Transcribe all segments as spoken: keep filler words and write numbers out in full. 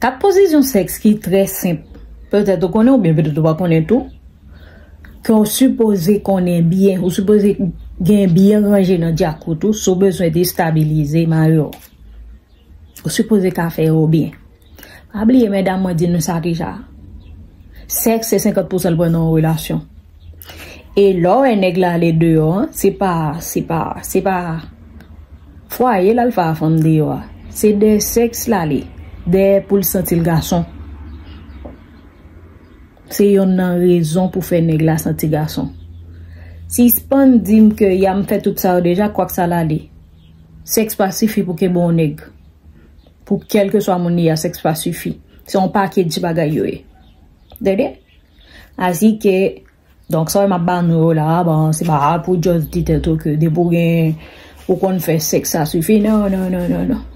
Kat pozisyon sèks ki trè senp. Petèt ou konnen oubyen petèt ou pa konnen tou. Ke w sipoze konnen byen, ou sipoze gen byen ranje nan dyak ou tou, si w bezwen destabilize mari w. Ou sipoze ka fè yo byen. Pa bliye, medam, mwen di nou sa deja. Sèks se senkant pousan l pran nan yon relasyon. E lè w wè nèg la ale deyò an, se pa, se pa, se pa fwaye l al fè a fanm deyò a. Se dèyè sèks l ale. Dèyè pou l santi l gason. Se yonn nan rezon pou fè nèg la santi gason. Sispann di m ke ya m fè tout sa yo deja, kwak sa l ale. Sèks pa sifi pou kenbe yon nèg. Pou kèlkeswa moun li a, sèks pa sifi. Se yon pakèt bagay yo ye. Tande? Asike, donk, sa w wè m ap ba nou yo la, bon, se pa pou just di tèt ou ke depi w gen, ou konn fè sèks, sa sifi. Non, non, non, non, non.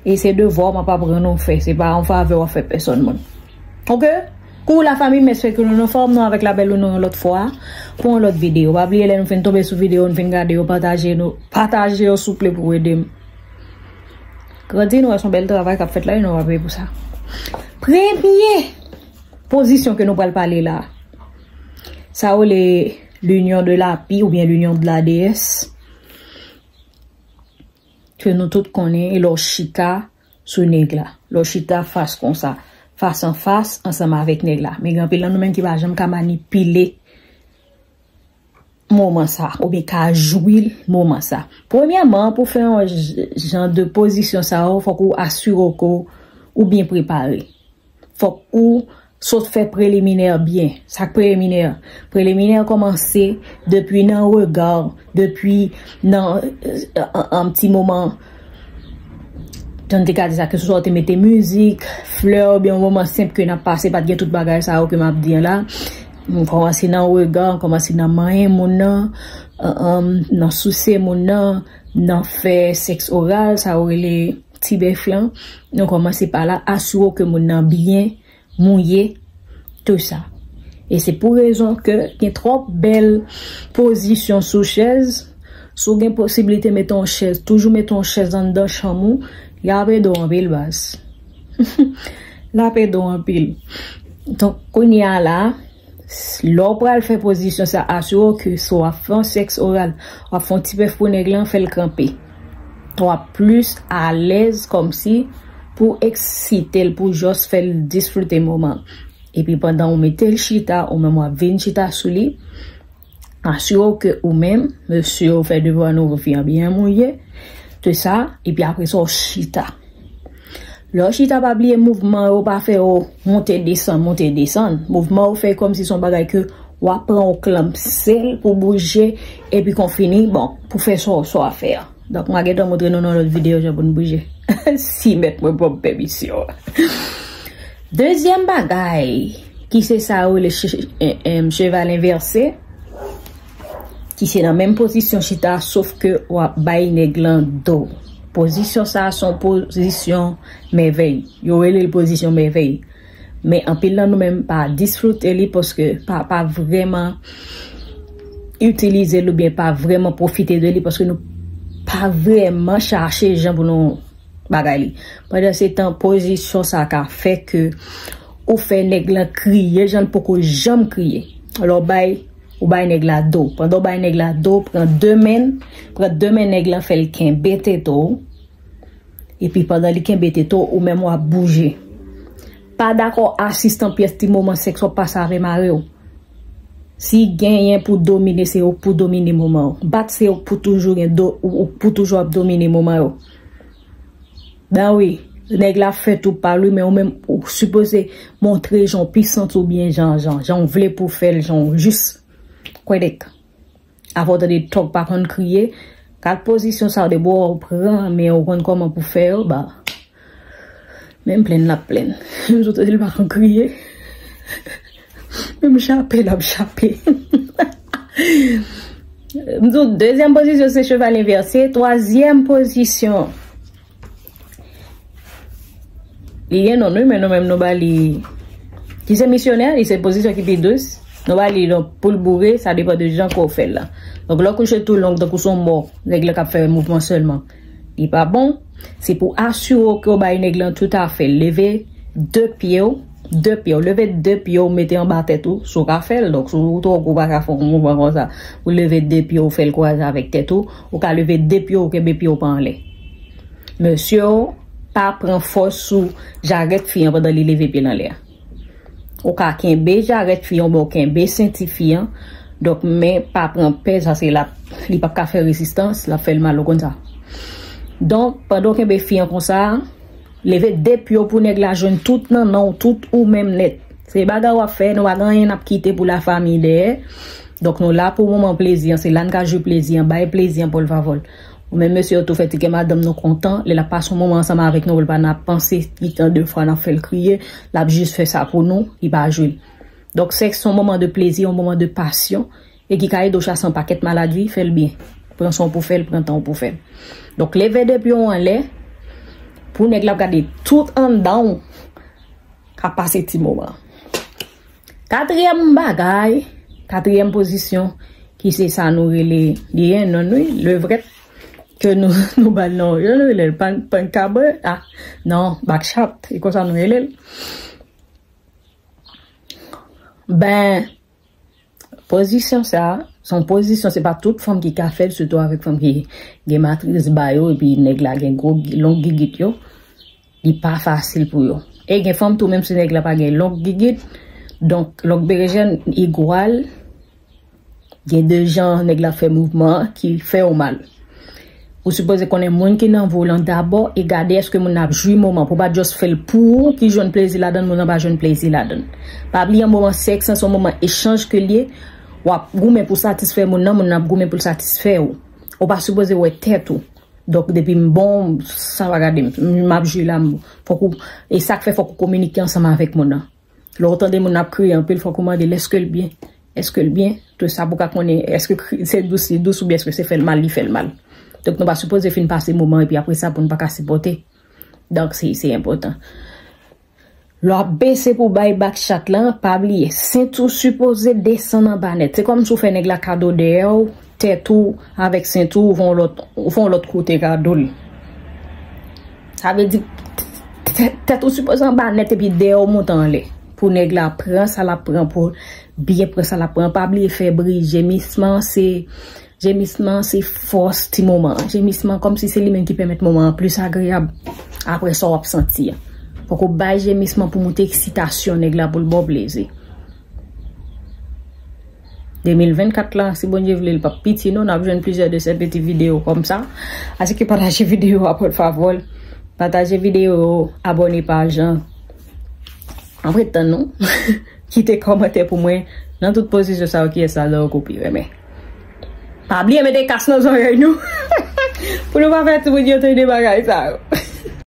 E se devwa w m ap aprann ou fè. Se pa yon favè w ap fè pèsòn moun. Oke? Kou la fanmi, m espere ke nou anfòm, nou avèk labèl ou nou yon lòt fwa pou yon lòt videyo. Pa bliye, lè nou fin tonbe sou videyo, nou fin gade yo, pataje nou, pataje yo souple pou ede m grandi. Nou wè se yon bèl travay k ap fèt la, e nou va peye pou sa. Premye pozisyon ke nou pral pale la, sa yo rele l'union de la pi oubyen l'union de la déesse, ke nou tout konnen, e lè w chita sou nèg la, lè w chita fas konsa, fas an fas ansanm avèk nèg la. Men gen anpil nan nou menm ki pa janm ka manipile moman sa, oubyen ka jwi moman sa. Premyèman, pou fè yon j-, jan de pozisyon sa yo, fòk ou asire w ke w byen prepare. Fòk ou sot fè preliminè byen. Sa k preliminè? Preliminè kòmanse depi nan rega, depi nan, euh, an, an ti moman, jan n te ka di sa, ke se swa w te mete mizik, flè, oubyen yon moman senp ke n ap pase, pa t gen tout bagay sa yo ke m ap di an la. M kòmanse nan rega, m kòmanse nan manyen moun nan, euh, euh, nan souse moun nan, nan fè sèks oral, sa yo rele ti bèf lan. Nou kòmanse pa la, asire w ke moun nan byen mouye, tou sa. E se pou rezon ke gen twòp bèl pozisyon sou chèz. Si w gen posiblite mete yon chèz, toujou mete yon chèz anndan chanm ou, l ap ede w anpil baz. L ap ede w anpil. Donk, kounye a la, lè w pral fè pozisyon sa, asire w ke si w ap fè yon sèks oral, w ap fè yon ti bèf pou nèg lan, fè l kanpe. W ap plis alèz kòmsi pou eksite l, pou jis fè l disfrite moman. Epi pandan w mete l chita, ou menm w ap vin chita sou li, asire w ke ou menm, mesye, ou fè devwa nou, ou byen mouye, tou sa, epi apre sa, w chita. Lè w chita, pa bliye mouvman yo, pa fè yo monte desann, monte desann. Mouvman yo fè kòmsi se yon bagay ke w ap pran yon klanm sèl pou bouje, epi kon fini, bon, pou fè sa w, sa w ap fè a. Donk, m a gentan montre nou nan lòt videyo jan pou n bouje. Si mèt mwen ban m pèmisyon. Dezyèm bagay, ki se sa yo rele che-, em, em, cheval envèse, ki se nan menm pozisyon chita, sof ke w ap bay nèg lan do. Pozisyon sa a se yon pozisyon mèvèy. Yo rele l pozisyon mèvèy. Men anpil nan nou menm pa disfrute li paske pa, pa vrèman itilize l oubyen pa vrèman pwofite de li paske nou pa vrèman chache jan pou nou bagay li. Pandan se tan, pozisyon sa ka fè ke ou fè nèg lan kriye, jan l poko janm kriye. Lè w bay, ou bay nèg la do. Pandan w bay nèg la do, pran de men, pran de men nèg lan, fè l kenbe tete w. Epi pandan li kenbe tete w, ou menm w ap bouje. Pa dakò asiste an pyès ti moman sèks w ap pase avè mari w. Si genyen pou domine, se ou k pou domine moman w. Bat se ou k pou toujou gen do, ou, ou k pou toujou ap domine moman yo. Ben wi, nèg la fè tou pa l wi, men ou menm ou sipoze montre jan w pisans oubyen jan, jan, jan w vle pou w fè l, jan w jis. Kwè dèk. Avan w tande tòg pa konn kriye, kat pozisyon sa yo depi w pran, men ou konn kòman pou fè yo, ba. Menm plenn l ap plenn. M sot li pa konn kriye. Menm chape l ap chape. M di w, dezyèm pozisyon se cheval envèse. Twazyèm pozisyon. Li gen non, wi, men nou menm nou ba li. Ki se misyonè, li se pozisyon ki pi dous. Nou ba li donk pou l boure, sa depann de jan ke w fè l la. Donk, lè w kouche tou long, tankou se yon mò, nèg la k ap fè mouvman sèlman. Li pa bon. Se pou asire w ke w bay nèg lan toutafè. Leve, de pye w, de pye w, leve de pye w, mete anba tèt ou, si w ka fè l. Donk, si w twò gwo, w pa ka fè yon mouvman konsa, ou leve de pye w, fè l kwaze avèk tèt ou, ou ka leve de pye w, kenbe pye w pa anlè. Mesye yo, pa pran fòs sou jarèt fi an pandan li leve pye l anlè a. Ou ka kenbe jarèt fi an, oubyen w kenbe senti fi an. Donk, men pa pran pèz, paske l ap, li p ap ka fè rezistans, l ap fè l mal, ou konn sa. Donk, pandan w kenbe fi an konsa, leve de pye w pou nèg la jwenn tout nannan w, tout ou menm nèt. Se bagay w ap fè, nou pa gen anyen n ap kite pou lafanmi dèyè. Donk, nou la pou moman plezi an, se la n ka jwi plezi an, bay plezi an pòlvavòl. Ou menm mesye yo tou fè ti kè madanm nou kontan, lè l ap pase yon moman ansanm avèk nou, pou l pa nan ap panse, li tan de fwa n ap fè l kriye, l ap jis fè sa pou nou, li pa jwi l. Donk, sèks se yon moman de plezi, yon moman de pasyon, e ki ka ede w chase yon pakèt maladi, fè l byen. Pran san w pou fè l, pran tan w pou fè l. Donk, leve de pye w anlè, pou nèg la ap gade tout anndan w, ka pase ti moman. Katriyèm bagay, katriyèm pozisyon, ki se sa nou rele, li gen non, wi, levrèt, ke nou, nou ba l non, jan nou rele l, pann, pann kabre, ah, non, bakchat, e konsa nou rele l. Ben, pozisyon sa, se yon pozisyon, se pa tout fanm ki ka fè l, sitou avèk fanm ki gen matris ba yo, epi nèg la gen gwo, long gigit yo. Li pa fasil pou yo. E gen fanm tou, menm si nèg la pa gen long gigit, donk long berejèn, igwal, gen de jan nèg la fè mouvman an ki fè w mal. Ou sipoze konnen moun ki nan vi w lan dabò e gade èske moun nan ap jwi moman, pou w pa just fè l pou ou ki jwenn plezi ladan l, moun nan pa jwenn plezi ladan l. Pa bliye, yon moman sèks lan se yon moman echanj ke l ye. W ap goumen pou satisfè moun nan, moun nan ap goumen pou l satisfè ou. Ou pa sipoze wè tèt ou. Donk, depi m bon, sa pa gade m. M ap jwi la, m, fòk ou, e sa k fè fòk ou kominike ansanm avèk moun nan. Lè w tande moun ap kriye anpil, fòk ou mande l èske l byen? Èske l byen? Tout sa pou w ka konnen èske kri, se dous li dous oubyen èske se fè l mal li fè l mal. Donk, nou pa sipoze fin pase moman epi apre sa pou n pa ka sipòte. Donk, se, se enpòtan. Lè w ap bese pou bay bakchat lan, pa bliye, senti w sipoze desann anba nèt. Se kòmsi w fè nèg la kado dèyè w, tèt ou avèk senti w, ou fè yon lòt, ou fè yon lòt kote kado l. Sa vle di, tèt, tèt ou sipoze anba nèt epi dèyè w monte anlè. Pou nèg la pran sa l ap pran, pou l byen pran sa l ap pran. Pa bliye fè bri, jemisman se, jemisman se fòs ti moman an. Jemisman kòmsi se li menm ki pèmèt moman an plis agreyab apre sa w ap santi a. Fòk ou bay jemisman pou moute eksitasyon nèg la, pou l ba w plezi. De mil vennkat la, si Bondye vle, l p ap piti non, n ap jwenn plizyè de sè peti videyo kòmsa. Asike pataje videyo a, pòt favòl. Pataje videyo, abòne paj lan. Antre tan nou. Kite kòmantè pou mwen nan tout pozisyon sa yo, kiyès ladan yo ke w pi renmen. Pa bliye mete kas nan zòrèy nou. Pou nou pa fè timoun yo tande bagay sa yo.